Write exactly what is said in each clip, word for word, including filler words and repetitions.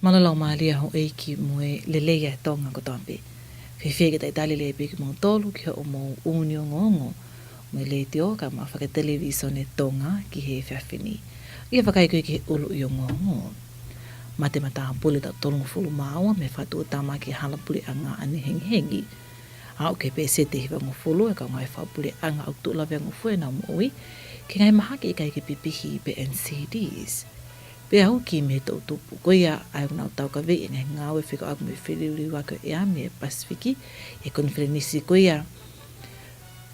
Mālō e laumālie houʻeiki mo e lelei ʻa e Tonga kotoa pē. Fiefia ke talitali lelei pē kimoutolu ki hoʻomou ʻū ongoongo mei he Letiō kae ʻumaʻā Fakatelevīsone Tonga ki he efiafi ni. ʻA ia vakai ko ē ki he ʻuluʻi ongoongo. Mate matāpule taʻu tolungofulu mā ua mei he fakatuʻutāmaki hala puleʻanga ʻanehengihengi. Aʻu ki he peseti ʻe hivangofulu ʻa e kau ngāue fakapuleʻanga ʻoku tuʻu laveangofua ʻenau moʻui ki he ngaahi mahaki ʻikai ke pipihi pe N C Ds. Pea uki mei he toʻutupu ko ia ʻa ʻenau taukaveʻi e ngaahi ngāue fekauʻaki mo e feliuliuaki ʻo e ʻea mei he Pasifiki, ʻi he konifelenisi ko ia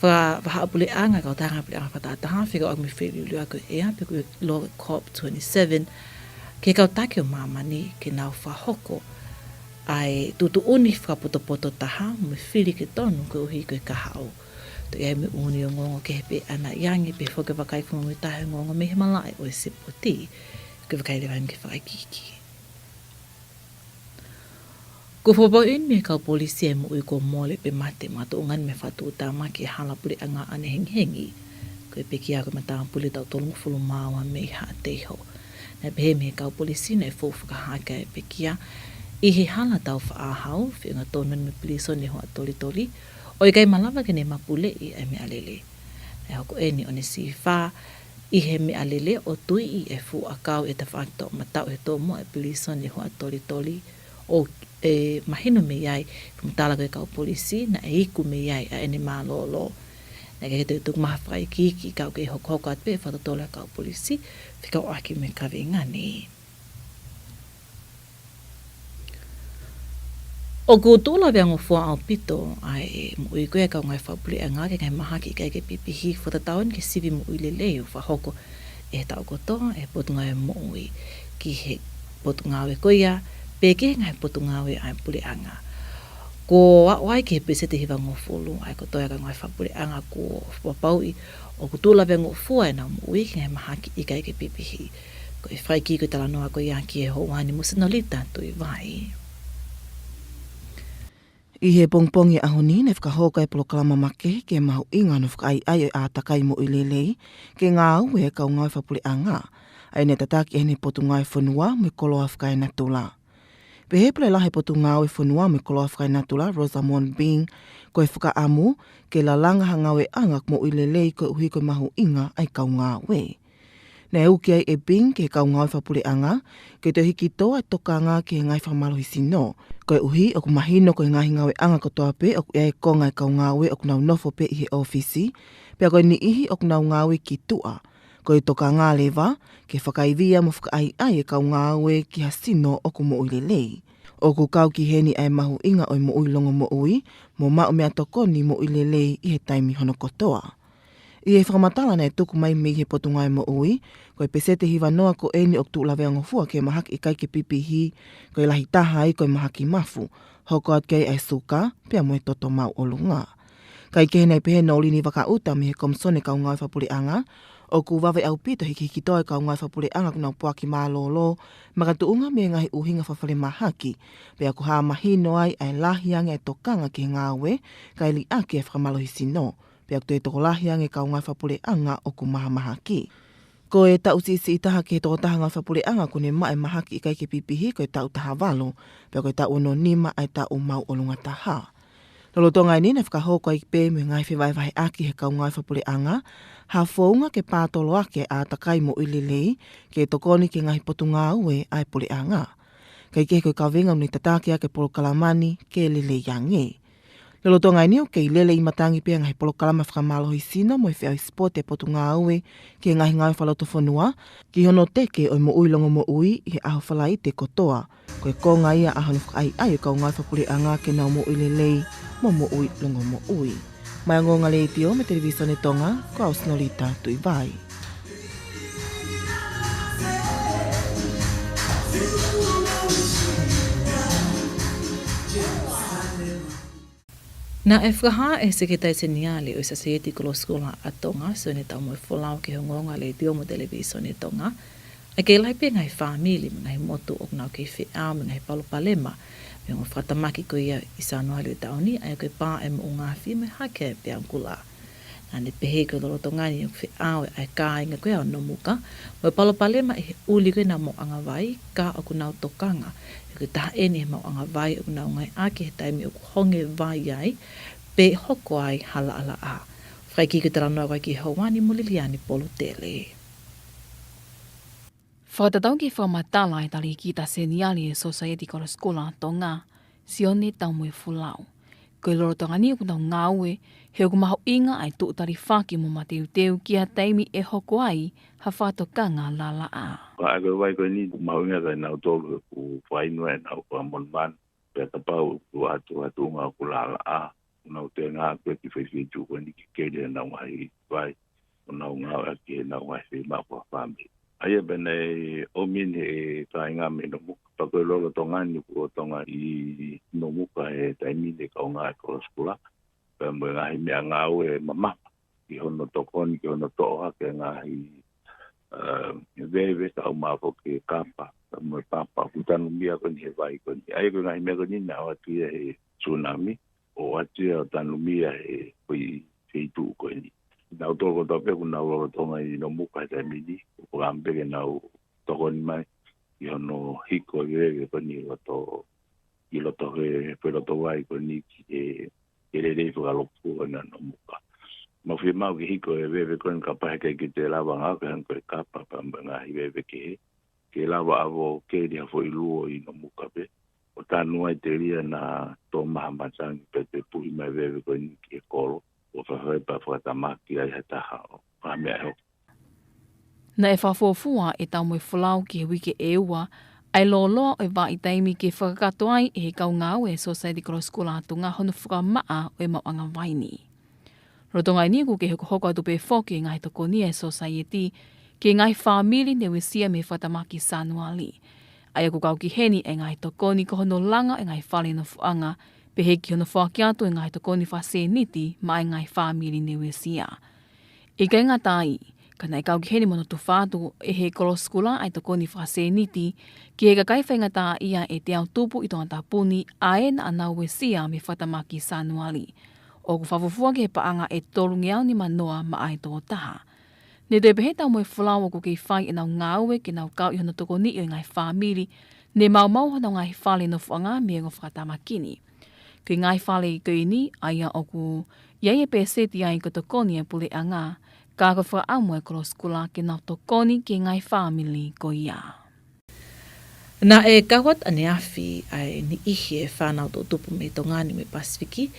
faka-, fakapuleʻanga, kautaha ngāue puleʻanga fakatahataha fekauʻaki mo e feliuliuaki ʻo e ʻea, pe ko e ʻiloa ko e COP twenty-seven, ki he kau taki ʻo māmani ke nau fakahoko ʻa e tuʻutuʻuni fakapotopoto taha mo e fili ke tonu koeʻuhi ko e kahaʻu. Toe ʻi ai mo e ʻū ongoongo kehe pē ʻanai ange, pea foki vakai fakamuimuitaha he ongoongo mei he malaʻe ʻo e sipoti. Ko e vakai leva eni ki he fakaikiiki. Kuo fakapapauʻi eni mei he kau polisi ʻa e moʻui kuo mole pe mate makatuʻunga eni mei he fakatuʻutāmaki hala puleʻanga ʻanehengihengi. Ko e pekia ko e matāpule taʻu tolungofulu mā ua mei Haʻateiho. Naʻe pehē mei he kau polisi naʻe fou fakahake ʻa e pekia ʻi he hala taufaʻāhau, feʻunga tonu eni mo e pilīsone Huʻatolitoli, ʻo ʻikai malava ke ne mapuleʻi ʻa e meʻalele. Naʻe hoko eni ʻo ne sīfā ʻi he meʻalele ʻo tuiʻi e fuʻu ʻakau ʻi he tafaʻaki toʻomataʻu he tomuʻa ʻo e pilīsone Huʻatolitoli, ʻo, ʻe, mahino mei ai, fakamatala ko ē ʻa e kau polisi, naʻe iku mei ai ʻa ʻene mālōlō. Naʻe ʻikai ke toe tuku mai ha fakaikiiki, ka ʻoku kei hokohoko atu pē e fakatotolo ʻa e kau polisi fekauʻaki mo e kaveinga ni. ʻOku tuʻu laveangofua ʻaupito ʻa e moʻui ko ia ʻa e kau ngāue fakapuleʻanga ki he ngaahi mahaki ʻikai ke pipihi, fakatatau eni ki he sivi moʻui lelei ʻoku fakahoko ʻi he taʻu kotoa ʻe he Potungāue Moʻui ki he Potungāue ko ia, pe ki he ngaahi potungāue ʻa e puleʻanga. Kuo aʻu ai ki he peseti ʻe hivangofulu ʻa e kotoa e kau ngāue fakapuleʻanga kuo fakapapauʻi ʻoku tuʻu laveangofua ʻenau moʻui ki he ngaahi mahaki ʻikai ke pipihi. Ko e fakaikiiki ʻo e talanoa ko ia ki he houa ni mo Senolita Tuʻivai. ʻI he pongipongi ʻo e ʻaho ni, naʻe fakahoko e polokalama makehe ki he mahuʻinga hono fakaʻaiʻai ʻo e ʻātakai moʻui lelei ki he ngāue ʻa e kau ngāue fakapuleʻanga, ʻa ia naʻe tataki ʻe heni e Potungāue Fonua mo e Koloa Fakaenatula. Pehē ʻe he Pule Lahi ʻo e Potungāue Fonua mo e Koloa Fakaenatula, Rosamond Bing, ko e fakaʻamu ke lalanga ha ngāueʻanga ʻoku moʻui lelei koeʻuhi ko e mahuʻinga ʻa e kau ngāue. Naʻe uki ai ʻe Bing ki he kau ngāue fakapuleʻanga ke toe hiki tō ʻa e tokanga ki he ngaahi fakamālohisino, koeʻuhi ʻoku mahino ko e ngaahi ngāueʻanga kotoa pē ʻoku ʻi ai e konga ʻo e kau ngāue ʻoku nau nofo pē ʻi he ʻōfisi, pea ko e niʻihi ʻoku nau ngāue ki tuʻa. Ko e tokanga leva ke fakaivia mo fakaʻaiʻai e kau ngāue ki ha sino ʻoku moʻui lelei. ʻOku kau ki heni ʻa e mahuʻinga ʻo e moʻui longomoʻui mo maʻu meʻatokoni moʻui lelei ʻi he taimi hono kotoa. ʻI he fakamatala naʻe tuku mai mei he Potungāue Moʻui, ko e peseti ʻe hivanoa ko eni ʻoku tuʻu laveangofua ki he mahaki ʻikai ke pipihi, ko e lahi taha ai ko e mahaki mafu, hoko atu ki ai ʻa e suka, pea mo e toto mauʻolunga. Kae kehe, naʻe pehē ʻe Nolini Vakaʻuta mei he Komisoni ʻo e Kau Ngāue Fakapuleʻanga, ʻoku vave ʻaupito e hikihiki tō ʻa e kau ngāue fakapuleʻanga ʻoku nau poaki mālōlō, makatuʻunga mei he ngaahi ʻuhinga fakafalemahaki, pea ʻoku hā mahino ai ʻa e lahi ange ʻa e tokanga ki he ngāue, kae liʻaki e fakamālohisino, pea ʻoku toe tokolahi ange e kau ngāue fakapuleʻanga ʻoku mahamahaki. Ko e taʻu siʻisiʻi taha ki he tokotaha ngāue fakapuleʻanga ʻoku ne maʻu e mahaki ʻikai ke pipihi ko e taʻu taha valu, pea ko e taʻu ono nima ʻa e taʻu mauʻolunga taha. Lolotonga eni naʻe fakahoko ai pē mo e ngaahi fevahevaheʻaki ʻa e kau ngāue fakapuleʻanga ha founga ke pātoloaki e ʻātakai moʻui lelei ke tokoni ki he ngaahi potungāue ʻa e puleʻanga. Kae kehe, ko e kaveinga ʻoku ne tataki ʻaki e polokalama ni ke lelei ange. Lolotonga eni ʻoku kei lele ʻi matangi pē ʻa e ngaahi polokalama fakamālohisino mo e feʻauhi sipoti ʻa e Potungāue ki he Ngaahi Ngāue Fakalotofonua ki hono teke ʻo e moʻui longomoʻui ʻi he ʻaho Falaite kotoa. Ko e konga ia ʻa hono fakaʻaiʻai ʻo e kau ngāue fakapuleʻanga ke nau moʻui lelei mo moʻui longomoʻui. Maʻá e Ongoongo Letiō mo e Televīsone Tonga, ko au Senolita Tuʻivai. Naʻe fakahā ʻe he Sekelitali Seniale ʻo e Sosaieti Kolosi Koula ʻa Tonga, Sione Taumoefolau, ki he Ongoongo Letiō mo e Televīsone Tonga, ʻa e kei lahi pē ngaahi fāmili mo e ngaahi motu ʻoku nau kei feʻao mo e ngaahi palopalema mei he ongo fakatamaki ko ia ʻi Sānuali ʻo e taʻu ni, ʻa ia ko e pā ʻa e moʻungaafi mo e hake ʻa e peau kula. Naʻa ne pehē ko e lolotonga ni ʻoku feʻao ʻa e kāinga ko ia ʻo Nomuka mo e palopalema ʻi he ʻuli ko ia ʻenau maʻuʻanga vai, ka ʻoku nau tokanga ʻoku taha eni he maʻuʻanga vai ʻoku nau ngāueʻaki he taimi ʻoku honge vai ai pe hoko ai ha laʻalaʻā. Fakaʻekeʻeke talanoa ko ia ki he ʻaho ni mo Liliani Polutele. Fakatatau ki he fakamatala ʻa e talēkita seniale ʻo e Sōsaieti Kolosi Kula Tonga, Sione Taumoefolau, ko e lolotonga ni ʻoku nau ngāue he ʻoku mahuʻinga ʻa e tuʻu talifaki mo mateuteu ki ha taimi ʻe hoko ai ha fakatokanga laʻalaʻā. Ka ʻa e vai ko eni ʻoku mahuʻinga kiate kinautolu he ʻoku fakainu ʻenau fakamonumanu. Pea kapau ʻoku ʻi ai ha tuʻunga ʻoku laʻalaʻā, ʻoku nau toe ngāueʻaki e foʻi feituʻu ko eni ke keli ʻenau ngaahi vai ʻoku nau ngāueʻaki ʻenau ngaahi feituʻu fakafāmili. ʻA ia pea naʻe ʻomi eni he kāinga mei Nomuka, pea ko e lolotonga ni ʻoku lolotonga ʻi Nomuka he taimi ni e kaungā ʻa e Kolosi Kula, pea mo e ngaahi meʻangāue mamafa ki hono tokoni, ki hono toʻo hake ngaahi, eh, veve, kae ʻumaʻā foki e kapa, pea mo e papa, ʻoku tanumia ko eni he vai ko eni. ʻA ia ko e ngaahi meʻa ko eni naʻe ʻoatu ia he tsunami, ʻo ʻoatu ia ʻo tanumia he foʻi feituʻu ko eni. Nautolu kotoa pē ʻoku nau lolotonga ʻi Nomuka he taimi ni, ʻoku ʻamu pē ke nau tokoni mai ʻi hono hiko e veve ko eni ʻi loto, ʻi loto he, pe loto vai ko eni ki he, ke lelei fakalopua ʻa Nomuka. Mau fiemaʻu ke hiko e veve ko eni kapau heʻikai ke toe lava ngāueʻaki hangē ko e kapa pea mo e ngaahi veve kehe, ke lava ʻo keli ha foʻi luo ʻi Nomuka pē, ʻo tanu ai telia naʻa tō mai ha matangi pea toe puhi mai e veve ko eni ki he kolo, ʻo fafai pea fakatamaki ai ha taha ʻo ha meʻa ʻe hoko. Naʻe fakafuofua ʻe Taumoefolau ki he uike ʻe ua ʻa e lōloa ʻo e vahaʻa taimi ke fakakakato ai ʻe he kau ngāue ʻa e Sōsaieti Kolosi Kula Tonga hono fakamaʻa ʻo e maʻuʻanga vai ni. Lolotonga eni ʻoku kei hokohoko atu pē foki e ngaahi tokoni ʻa e Sōsaieti ki he ngaahi fāmili ne uesia mei he fakatamaki Sānuali. ʻA ia ʻoku kau ki heni e ngaahi tokoni ko hono langa e ngaahi fale nofoʻanga, pehē ki hono foaki atu e ngaahi tokoni fakasēniti maʻa e ngaahi fāmili ne uesia. ʻIkai ngata ai, ka naʻe kau ki heni mo hono tufa atu ʻe he Kolosi Kula ʻa e tokoni fakasēniti ki he kakai faingataʻaʻia ʻe teau tupu ʻi Tongatapu ni ʻa ē naʻa nau uesia mei he fakatamaki Sānuali, ʻoku fakafuofua ki he paʻanga ʻe tolungeau nimanoa maʻa e toko taha. Ne toe pehē ʻe Taumoefolau ʻoku kei fai ʻenau ngāue ke nau kau ʻi hono tokoniʻi ʻo e ngaahi fāmili ne maumau honau ngaahi fale nofoʻanga mei he ongo fakatamaki ni. Ko e ngaahi fale ko eni, ʻa ia ʻoku ʻi ai e pēseti ai ʻoku tokoni ʻa e puleʻanga, ka ko e fakaʻamu ʻa e Kolosi Kula ke nau tokoni ki he ngaahi fāmili ko ia. Naʻe kau atu ʻaneafi ʻa e niʻihi e fānau toʻutupu mei Tonga ni mo e Pasifiki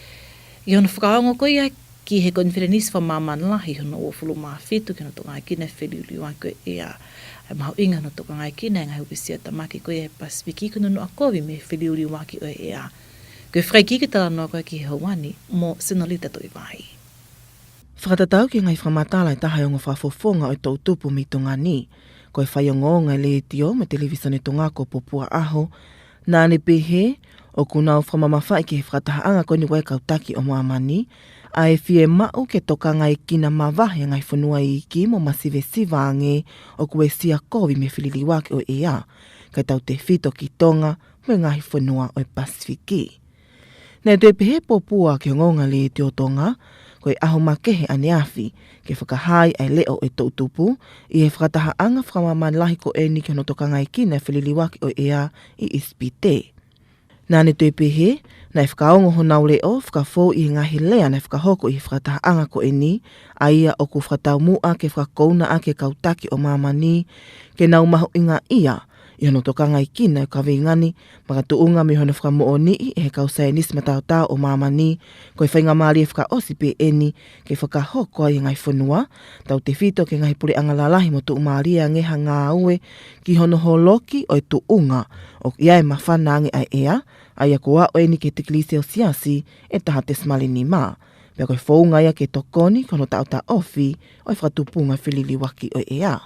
ʻi hono fakaongo ko ia ki he konifelenisi fakamāmani lahi hono uofulu mā fitu ki hono tokangaekina e feliuliuaki ʻo e ʻea. ʻA e mahuʻinga hono tokangaekina e ngaahi uesia tamaki ko ia he Pasifiki ko e nunuʻa kovi mei he feliuliuaki ʻo e ʻea. Ko e fakaʻekeʻeke talanoa ko ia ki he ʻaho ni mo Senolita Toivai. Fakatatau ki he ngaahi fakamatala ʻa e taha e ongo fakafofonga ʻo e toʻutupu mei Tonga ni, ko e faiongoongo ʻa e Letiō mo e Televīsone Tonga ko Popua ʻAho, naʻa ne pehē ʻoku nau fakamamafaʻi ki he fakatahaʻanga ko eni ʻa e kau taki ʻo māmani, ʻa e fiemaʻu ke tokangaekina mavahe e ngaahi fonua iiki mo masivesiva ange ʻoku uesia kovi mei he feliuliuaki ʻo e ʻea, kae tautefito ki Tonga mo e ngaahi fonua ʻo e Pasifiki. Naʻe toe pehē ʻe Popua ki he ongoongo ʻa e Letiō Tonga, ko e ʻaho makehe ʻaneafi ke fakahā ai e leʻo ʻo e toʻutupu ʻi he fakatahaʻanga fakamāmani lahi ko eni ki hono tokangaekina e feliuliuaki ʻo e ʻea ʻi ʻIsipite. Naʻa ne toe pehē, naʻe fakaongo honau leʻo fakafou ʻi he ngaahi lea naʻe fakahoko ʻi he fakatahaʻanga ko eni, ʻa ia ʻoku fakataumuʻa ke fakakouna ʻaki e kau taki ʻo māmani ke nau mahuʻingaʻia ʻi hono tokangaekina e kaveinga ni, makatuʻunga mei hono fakamoʻoniʻi ʻe he kau saienisi mataotao ʻo māmani, ko e faingamālie fakaʻosi pē eni ke fakahoko ai e ngaahi fonua, tautefito ki he ngaahi puleʻanga lalahi mo tuʻumālie ange ha ngāue ki hono holoki ʻo e tuʻunga ʻoku ʻi ai e māfana ange ʻa e ʻea, ʻa ia ʻoku aʻu eni ki he tikilī selesiasi ʻe taha tesimale nima. Pea ko e founga ia ke tokoni ki hono taʻotaʻofi ʻo e fakatupunga feliuliuaki ʻo e ʻea.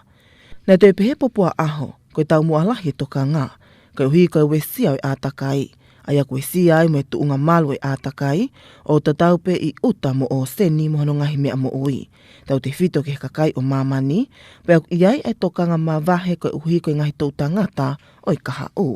Naʻe toe pehē ʻe Popua ʻAho, ko e taumuʻa lahi e tokanga, koeʻuhi ko e uesia ʻo e ʻātakai, ʻa ia ʻoku uesia ai mo e tuʻunga malu ʻo e ʻātakai, ʻo tatau pē ʻi ʻuta mo ʻōseni mo hono ngaahi meʻa moʻui, tautefito ki he kakai ʻo māmani, pea ʻoku ʻi ai e tokanga mavahe koeʻuhi ko e ngaahi toʻu tangata ʻo e kahaʻu.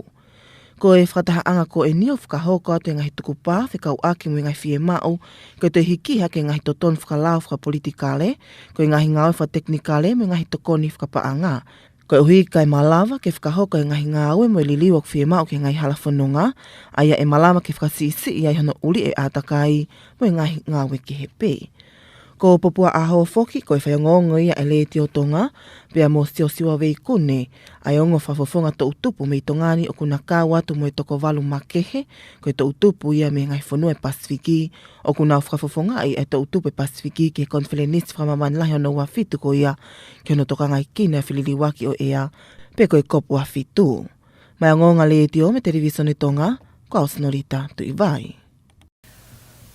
Ko e fakatahaʻanga ko eni ʻoku fakahoko atu e ngaahi tukupā fekauʻaki mo e ngaahi fiemaʻu, ko e toe hiki hake e ngaahi totonu fakalao fakapolitikale, ko e ngaahi ngāue fakatekinikale mo e ngaahi tokoni fakapaʻanga. Koeʻuhi kae malava ke fakahoko e ngaahi ngāue mo e liliu ʻoku fiemaʻu ki he ngaahi hala fononga, ʻa ia ʻe malava ke fakasiʻisiʻi ai hono ʻuli e ʻātakai mo e ngaahi ngāue kehe pē. Ko Popua ʻAho foki ko e faiongoongo ia ʻa e Letiō Tonga, pea mo Siosiua Veikune, ʻa e ongo fakafofonga toʻutupu mei Tonga ni ʻoku na kau atu mo e toko valu makehe, ko e toʻutupu ia mei he ngaahi fonua ʻo e Pasifiki, ʻoku nau fakafofongaʻi ʻa e toʻutupu ʻo e Pasifiki ki he konifelenisi fakamāmani lahi hono ua fitu ko ia, ki hono tokangaekina e feliliuaki ʻo e ʻea, pe ko e kopu ua fitu. Maʻá e ongoongo Letiō mo e Televīsone Tonga, ko au Sinolita Tuʻivai.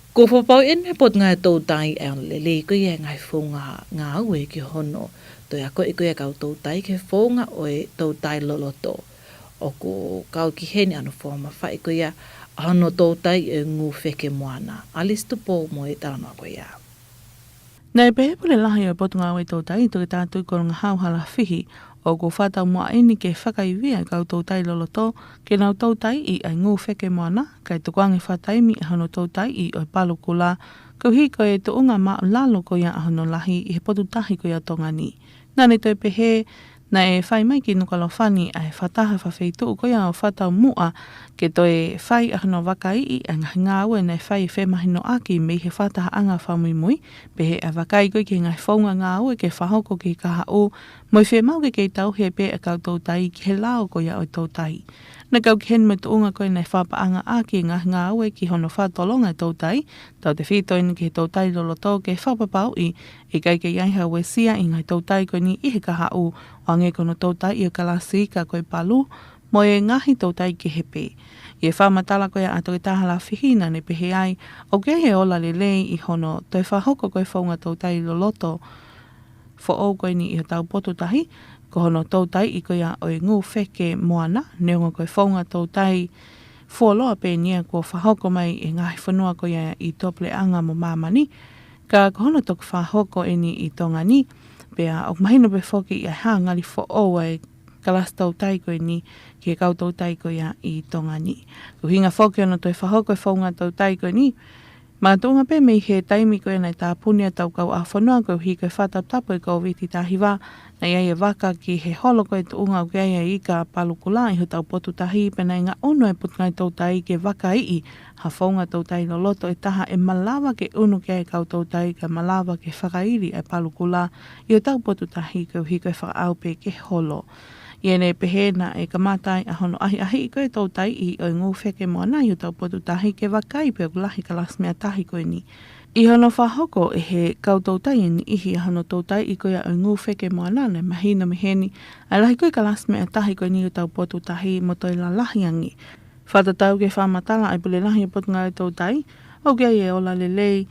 Kuo fakapapauʻi ʻe he Potungāue Toutai ʻa e ongoongolelei ko ia e ngaahi founga ngāue ki hono toe akoʻi ko ia e kau toutai ki he founga ʻo e toutai loloto. ʻOku kau ki heni ʻa hono fakamamafaʻi ko ia ʻa hono toutai ʻo e ngūfeke moana. ʻAlisi Tupou mo e talanoa ko ia. Naʻe pehē ʻe he Pule Lahi ʻo e Potungāue Toutai, Toketā Tuʻi Kolongahau Halafihi, ʻoku fakataumuʻa eni ke fakaivia e kau toutai loloto ke nau toutaiʻi ʻa e ngūfeke moana, kae tukuange fakataimi ʻa hono toutaiʻi ʻo e palukula, koeʻuhi ko e tuʻunga māʻulalo ko ia ʻa hono lahi ʻi he potu tahi ko ia ʻo Tonga ni. Naʻá ne toe pehē, naʻe fai mai ki Nukuʻalofa ni ʻa e fakataha fakafeituʻu ko ia ʻo fakataumuʻa ke toe fai ʻa hono vakaiʻi ʻa e ngaahi ngāue naʻe fai ʻo femahinoʻaki mei he fakatahaʻanga fakamuimui, pehē ʻa e vakai ko ia ki he ngaahi founga ngāue ke fakahoko ki he kahaʻu, mo e fiemaʻu ke kei tauhi pē ʻa e kau toutai ki he lao ko ia ʻo e toutai. Naʻe kau ki heni mo e tuʻunga ko ia naʻe fakapaʻangaʻaki e ngaahi ngāue ki hono fakatolonga e toutai, tautefito eni ki he toutai loloto, ke fakapapauʻi ʻe ʻikai ke ʻi ai ha uesia ʻi he ngaahi toutai ko eni ʻi he kahaʻu, ʻo hangē ko hono toutaiʻi ʻo e kalasi ika ko e palu, mo e ngaahi toutai kehe pē. ʻI he fakamatala ko ia ʻa Toketā Halafihi, naʻá ne pehē ai, ʻoku ʻi ai e ola lelei ʻi hono toe fakahoko ko ia e founga toutai loloto foʻou ko eni ʻi hotau potu tahi, ko hono toutaiʻi ko ia ʻo e ngūfeke moana, neongo ko e founga toutai fuoloa pē eni ia kuo fakahoko mai ʻe he ngaahi fonua ko ia ʻi tuʻapuleʻanga mo māmani, ka ko hono toki fakahoko eni ʻi Tonga ni, pea ʻoku mahino pē foki ʻa e hā e ngali foʻou ʻa e kalasi toutai ko eni ki he kau toutai ko ia ʻi Tonga ni. Ko e ʻuhinga foki hono toe fakahoko e founga toutai ko eni, makatuʻunga pē mei he taimi ko ia naʻe tāpuni ai ʻetau kauʻāfonua koeʻuhi ko e fakataputapu ʻo e Kōviti taha hiva, naʻe ʻi ai e vaka ki he holo ko ia ʻo e tuʻunga ʻoku ʻi ai e ika palukula ʻi hotau potu tahi, pea naʻe ngaʻunu e Potungāue Toutai ke vakaiʻi ha founga toutai loloto ʻe taha ʻe malava ke ʻunu ki ai e kau toutai kae malava ke fakaili ʻa e palukula ʻi hotau potu tahi koeʻuhi ko e fakaʻau pē ke holo. ʻI heʻene pehē naʻe kamata ai ʻa hono ʻahiʻahiʻi ko ia e toutaiʻi ʻo e ngūfeke moana ʻi hotau potu tahi ke vakai pe ʻoku lahi e kalasi meʻa tahi ko eni. ʻI hono fakahoko ʻe he kau toutai ʻe niʻihi ʻa hono toutaiʻi ko ia ʻo e ngūfeke moana, naʻe mahino mei heni ʻa e lahi ko ia e kalasi meʻa tahi ko eni ʻi hotau potu tahi mo toe lalahi ange. Fakatatau ki he fakamatala ʻa e Pule Lahi ʻo e Potungāue Toutai, ʻoku ʻi ai e ola lelei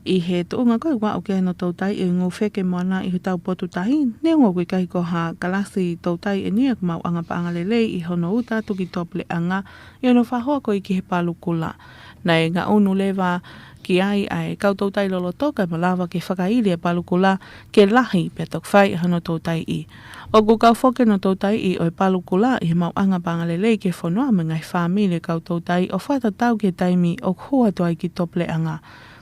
ʻi he tuʻunga ko ia ʻoku aʻu ki ai hono toutaiʻi e ngūfeke moana ʻi hotau potu tahi, neongo ʻoku ʻikai ko ha kalasi toutai eni ia ʻoku maʻuʻanga paʻanga lelei ʻi hono uta atu ki tuʻapuleʻanga ʻi hono fakahoko ia ki he palukula. Naʻe ngaʻunu leva ki ai ʻa e kau toutai loloto kae malava ke fakaili e palukula ke lahi pea toki fai ʻa hono toutaiʻi. ʻOku kau foki hono toutaiʻi ʻo e palukula ʻi he maʻuʻanga paʻanga lelei ki he fonua mo e ngaahi fāmili e kau toutai ʻo fakatatau ki he taimi ʻoku hū atu ai ki tuʻapuleʻanga.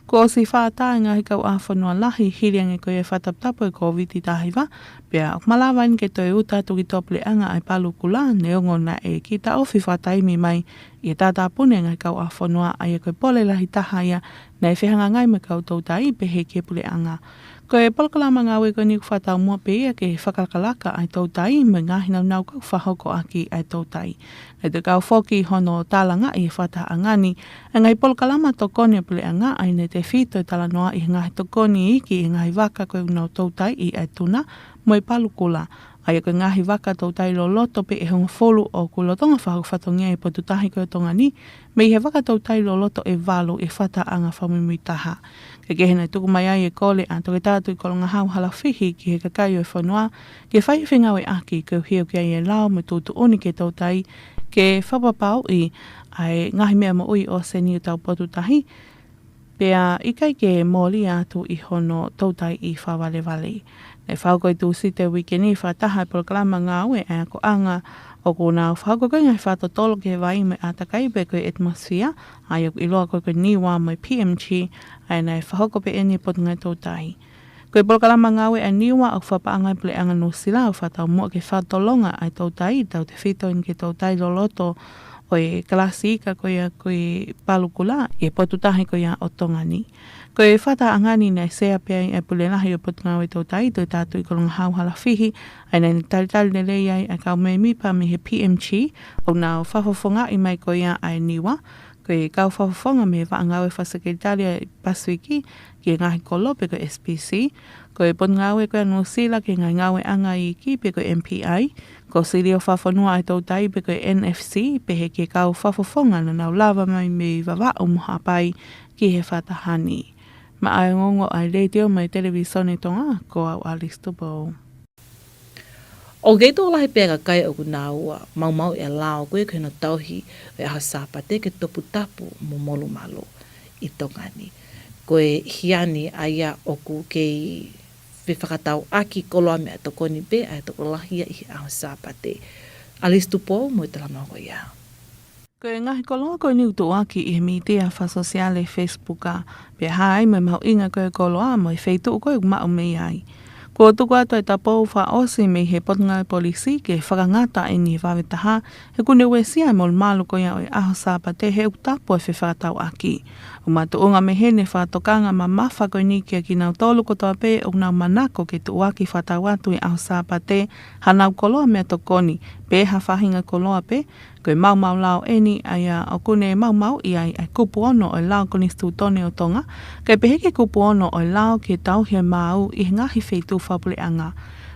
Kuo ʻosi fakaʻatā e ngaahi kauʻāfonua lahi hili ange ko ia e fakataputapu ʻo e Kōviti taha hiva, pea ʻoku malava eni ke toe uta atu ki tuʻapuleʻanga ʻa e palukula, neongo naʻe kiʻi taʻofi fakataimi mai ʻi he tātāpuni e ngaahi kauʻāfonua, ʻa ia ko e pole lahi taha ia naʻe fehangahangai mo e kau toutai, pehē ki he puleʻanga. Ko e polokalama ngāue ko eni ʻoku fakataumuʻa pē ia ke fakalakalaka ʻa e toutai mo e ngaahi nāunau ko ia ʻoku fakahoko ʻaki ʻa e toutai. Naʻe toe kau foki hono tālangaʻi ʻe he fakatahaʻanga ni ʻa e ngaahi polokalama tokoni ʻa e puleʻanga, ʻa ia naʻe tefito e talanoaʻi e ngaahi tokoni iiki ʻi he ngaahi vaka ko ia ʻoku nau toutaiʻi ʻa e tuna mo e palukula, ʻa ia ko e ngaahi vaka toutai loloto pē ʻe hongofulu ʻoku lolotonga fakahoko fatongia ʻi he potu tahi ko ia ʻo Tonga ni, mei he vaka toutai loloto ʻe valu ʻi he fakatahaʻanga fakamuimui taha. Kae kehe, naʻe tuku mai ai e kole ʻa Toketā Tuʻi Kolongahau Halafihi ki he kakai ʻo e fonua ke fai e fengāueʻaki koeʻuhi ʻoku ʻi ai e lao mo e tuʻutuʻuni ki he toutai ke fakapapauʻi ʻa e ngaahi meʻa moʻui ʻosi eni ʻi hotau potu tahi, pea ʻikai ke mōlia atu ʻi hono toutaiʻi fakavalevale. Naʻe fakahoko ʻi he Tūsite uike ni e fakataha e polokalama ngāue ʻa e akoʻanga ʻOku nau fakahoko ko e ngaahi fakatotolo ki he vai mo e ʻātakai pe ko e atmosphere, ʻa ia ʻoku ʻiloa ko e, ko e Niua mo e P M G, ʻa ia naʻe fakahoko pē ʻeni ʻe he Potungāue Toutai. Ko e polokalama ngāue ʻa Niua ʻoku fakapaʻanga ʻe he Puleʻanga Nuʻusila ʻo fakataumuʻa ki he fakatolonga ʻa e toutai, tautefito ʻeni ki he toutai loloto ʻo e kalasi ika ko ia ko e palukula ʻi he potu tahi ko ia ʻo Tonga ni. Ko e fakatahaʻanga ni naʻe sea pē ai ʻa e Pule Lahi ʻo e Potungāue Toutai, Toketā Tuʻikolongahau Halafihi, ʻa ia naʻa ne talitali lelei ai ʻa e kau mēmipa mei he P M G, ʻoku nau fakafofongaʻi mai ko ia ʻa e Niua, ko e kau fakafofonga mei he Vaʻa Ngāue Fakasekelitali ʻa e Pasifiki ki he ngaahi kolo pe ko e S P C, ko e Potungāue ko ia Nuʻusila ki he Ngaahi Ngāueʻanga Iiki pe ko e M P I, ko e Silio Fakafonua ʻa e Toutai pe ko e N F C, pehē ki he kau fakafofonga naʻa nau lava mai mei Vavaʻu mo Haʻapai ki he fakataha ni. Maʻa e ongoongo ʻa e Letiō mo e Televīsone Tonga, ko au Alice Tupou. ʻOku kei tokolahi pē ʻa e kakai ʻoku nau maumauʻi ʻa e lao ko ia ki hono tauhi ʻo e ʻaho Sāpate ke toputapu mo molumalu ʻi Tonga ni. Ko e hia ni ʻa ia ʻoku kei fefakatauʻaki koloa meʻatokoni pē ʻa e tokolahi ia ʻi he ʻaho Sāpate. Alice Tupou mo e talanoa ko ia. Ko e ngaahi koloa ko eni ʻoku tuʻuaki ʻi he mītia fakasōsiale Facebook, pea hā ai mo e mahuʻinga ko e koloa mo e feituʻu ko ē ʻoku maʻu mei ai. Kuo tuku atu ʻa e tapou fakaʻosi mei he Potungāue Polisi ke fakangata ʻeni he vave taha, he ʻoku ne uesia ʻa e molumalu ko ia ʻo e ʻaho Sāpate he ʻoku tapu ʻa e fefakatauʻaki. ʻOku makatuʻunga mei heni e fakatokanga mamafa ko eni kiate kinautolu kotoa pē ʻoku nau manako ke tuʻuaki fakatau atu ʻi he ʻaho Sāpate hanau koloa meʻatokoni, pe ha faʻahinga koloa pē, ko e maumau lao ʻeni ʻa ia ʻoku ne maumauʻi ai ʻa e kupu ono ʻo e lao konisitūtone ʻo Tonga, kae pehē ki he kupu ono ʻo e lao ki he tauhi ʻo e maau ʻi he ngaahi feituʻu fakapuleʻanga.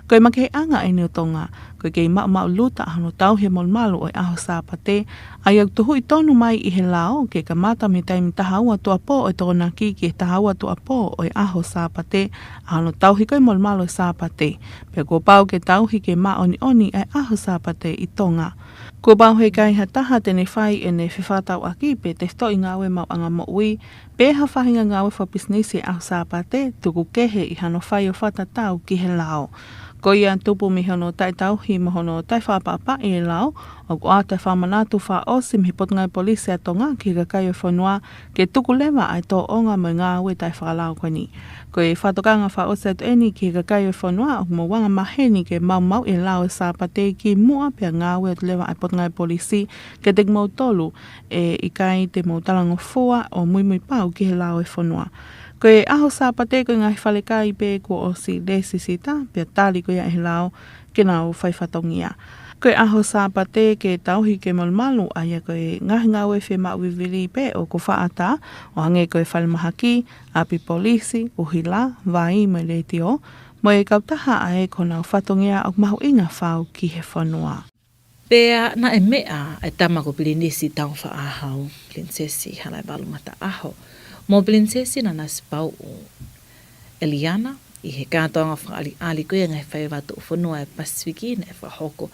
Ko e makeheʻanga ʻeni ʻo Tonga, ko e kei maʻumaʻuluta ʻa hono tauhi ʻo e molumalu ʻo e ʻaho Sāpate, ʻa ia ʻoku tuhuʻi tonu mai ʻi he lao ke kamata mei he taimi taha ua tuʻuapō ʻo e Tokonaki ki he taha ua tuʻuapō ʻo e ʻaho Sāpate, ʻa hono tauhi ko ē molumalu ʻo e Sāpate. Pea kuo pau ke tauhi ke māʻoniʻoni ʻa e ʻaho Sāpate ʻi Tonga. Kuo pau he ʻikai ha taha te ne fai ʻene fefakatauʻaki pe tefitoʻi ngāue maʻuʻanga moʻui, pe ha faʻahinga ngāue fakapisinisi he ʻaho Sāpate, tuku kehe ʻi hano fai ʻo fakatatau ki he lao. Ko ia tupu mei hono taʻetauhi mo hono taʻefakaʻapaʻapaʻi e lao, ʻoku ʻoatu e fakamanatu fakaʻosi mei he Potungāue Polisi ʻa Tonga ki he kakai ʻo e fonua, ke tuku leva ʻa e tōʻonga mo e ngāue taʻefakalao ko eni. Ko e fakatokanga fakaʻosi atu ʻeni ki he kakai ʻo e fonua, ʻoku mou angamaheni ke maumauʻi e lao ʻo e Sāpate kimuʻa pea ngāue atu leva ʻa e Potungāue Polisi kiate kimoutolu ʻe ʻikai te mou talangofua ʻo muimui pau ki he lao ʻo e fonua. Ko e ʻaho Sāpate ko e ngaahi falekai pē kuo ʻosi lēsisita, pea tali ko ia ʻe he lao ke nau fai fatongia. Ko e ʻaho Sāpate ke tauhi ke molumalu, ʻa ia ko e ngaahi ngāue fiemaʻu vivili pē ʻoku fakaʻatā, ʻo hangē ko e falemahaki, ʻapi polisi, ʻuhila, vai mo e letiō, mo e kautaha ʻa ē ko honau fatongia ʻoku mahuʻinga fau ki he fonua. Pea naʻe meʻa ʻa e tama ko Pilinisi Taufaʻāhau, Pilinisesi Halaevalu Mataʻaho, mo Pilinisesi Nanasipauʻu ʻEliana, ʻi he kātoanga fakaʻaliʻali ko ia e ngaahi faiva tuʻufonua ʻa e Pasifiki naʻe fakahoko ʻi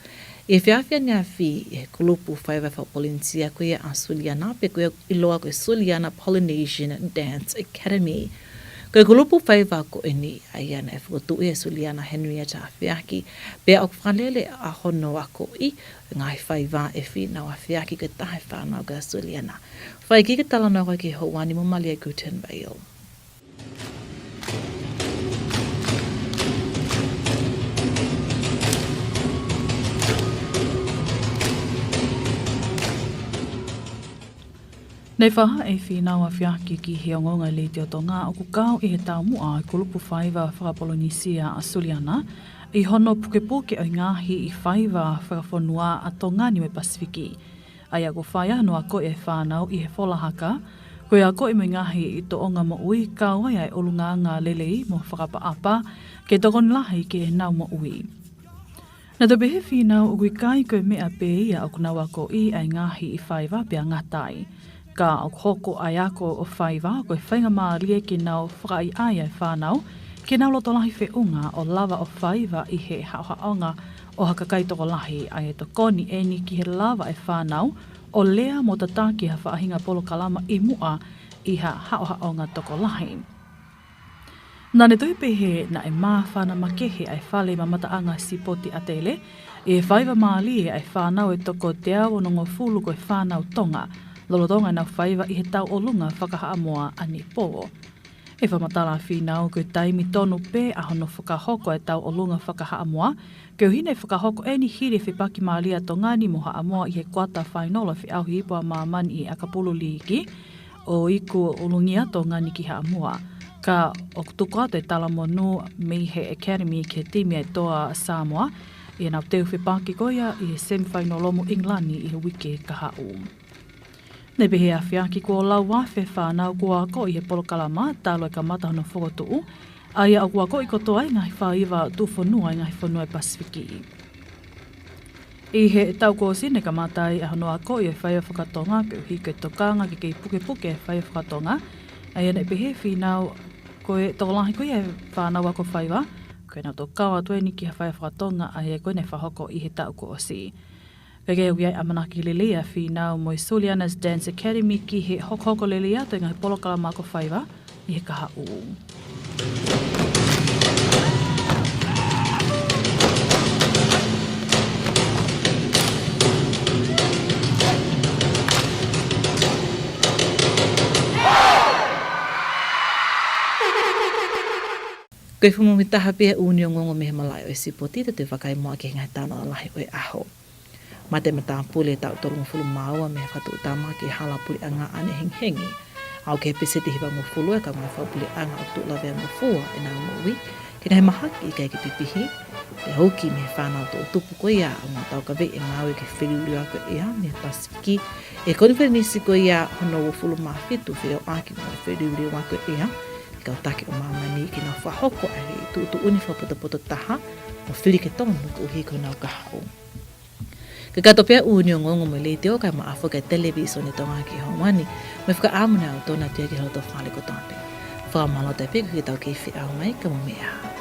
he efiafi ʻaneafi ʻe he kulupu faiva fakapolinisia ko ia ʻa Suliana, pe ko ia ʻoku ʻiloa ko e Suliana Polynesian Dance Academy. Ko e kulupu faiva ko eni ʻa ia naʻe fokotuʻu ʻe Suliana Henrietta Afeaki, pea ʻoku fakalele ʻa hono akoʻi e ngaahi faiva ʻe Fīnau Afeaki, ko e taha e fānau ʻa Suliana. Fai ki he talanoa ko ē ki he houa ni mo Malia Gutenvale. Naʻe fakahā ʻe Fīnau Afeaki ki he ongoongo ʻa e Letiō Tonga ʻoku kau ʻi he taumuʻa e kulupu faiva fakapolinisia ʻa Suliana ʻi hono pukepuke ʻo e ngaahi faiva fakafonua ʻa Tonga ni mo e Pasifiki. ʻA ia ʻoku fai ai hono akoʻi e fānau ʻi he fola haka, ko e akoʻi mo e ngaahi tōʻonga moʻui kau ai ʻa e ʻulungaanga lelei mo fakaʻapaʻapa ke tokoni lahi ki heʻenau moʻui. Naʻe toe pehē ʻe Fīnau ʻoku ʻikai ko e meʻa pē ia ʻoku nau akoʻi ʻa e ngaahi faiva pea ngata ai. Ka ʻoku hoko ʻa e ako ʻo e faiva ko e faingamālie ke nau fakaʻaiʻai ʻa e fānau ke nau lotolahi feʻunga ʻo lava ʻo faiva ʻi he haʻohaʻonga ʻo ha kakai tokolahi, ʻa ia ʻe tokoni ʻeni ki he lava ʻa e fānau ʻo lea mo tataki ha faʻahinga polokalama ʻi muʻa ʻi ha haʻohaʻonga tokolahi. Naʻá ne toe pehē naʻe māfana makehe ʻa e fale mamataʻanga sipoti ʻa Tele ʻi he faiva mālie ʻa e fānau ʻe toko teau onongofulu ko e fānau Tonga, lolotonga ʻenau faiva ʻi he tauʻolunga fakahaʻamoa ʻanepō. ʻI he fakamatala ʻa Fīnau, ko e taimi tonu pē ʻa hono fakahoko ʻa e tauʻolunga fakahaʻamoa, koeʻuhi naʻe fakahoko eni hili e fepaki mālie ʻa Tonga ni mo Haʻamoa ʻi he kuata fainolo feʻauhi ipu ʻa māmani ʻi ʻAkapulu Līki, ʻo iku ʻulungia Tonga ni ki Haʻamoa. Ka ʻoku tuku atu e talamonū mei he Academy ki he timi ʻa e Toa Samoa, ʻi heʻenau teu fepaki ko ia ʻi he semifainolo mo ʻIngilani ʻi he uike kahaʻu. Naʻe pehē ʻe Afiaki kuo lau afe fānau kuo akoʻi he polokalama talu e kamata hono fokotuʻu, ʻa ia ʻoku akoʻi kotoa ʻi he ngaahi faiva tuʻufonua ʻi he ngaahi fonua ʻo e Pasifiki. ʻI he taʻu kuo ʻosi naʻe kamata ai ʻa hono akoʻi e faiva fakatonga koeʻuhi ko e tokanga ke kei pukepuke e faiva fakatonga, ʻa ia naʻe pehē ʻe Fīnau ko e tokolahi ko ia e fānau ako faiva, ko ʻenau toki kau atu eni ki ha faiva fakatonga ʻa ia ko ē naʻe fakahoko ʻi he taʻu kuo ʻosi. Kae kehe ʻoku ʻi ai e ʻamanaki lelei ʻa Fīnau mo e Suliana's Dance Academy ki he hokohoko lelei atu e ngaahi polokalama ako faiva ʻi he kahaʻu. Ko e fuʻu moʻui taha pē ʻa e ʻUni Ongoongo mei he malaʻe ʻo e sipoti, te tau toe vakai muʻa ki he ngaahi talanoa lahi ʻo e ʻaho. Mate e matāpule ʻe taʻu tolungofulu mā ua mei he fakatuʻutāmaki e hala puleʻanga ʻanehengihengi. Aʻu ki he peseti hivangofulu e kau ngāue fakapuleʻanga ʻoku tuʻu laveangofua ʻenau moʻui ki he ngaahi mahaki ʻikai ke pipihi, pea uki mei he fānau toʻutupu ko ia ʻoku nau taukaveʻi e ngāue ki he feliuliuaki ʻo e ʻea mei he Pasifiki, ʻi he konifelenisi ko ia hono uofulu mā fitu fekauʻaki mo e feliuliuaki ʻo e ʻea ʻi he kau taki ʻo māmani ke nau fakahoko ʻa e tuʻutuʻuni fakapotopoto taha mo fili ke tonu koeʻuhi ko ʻenau kahaʻu. Kakato pē ʻa e ʻUni Ongoongo mo e Letiō kae ʻumaʻā foki e Televīsone Tonga ki he houa ni, mo e fakaʻamu naʻa tau toʻo atu ia ki he loto fale kotoa pē. Fakamālō atu pē koeʻuhi ko ʻetau kei feʻao mai, ka mou meʻa ā.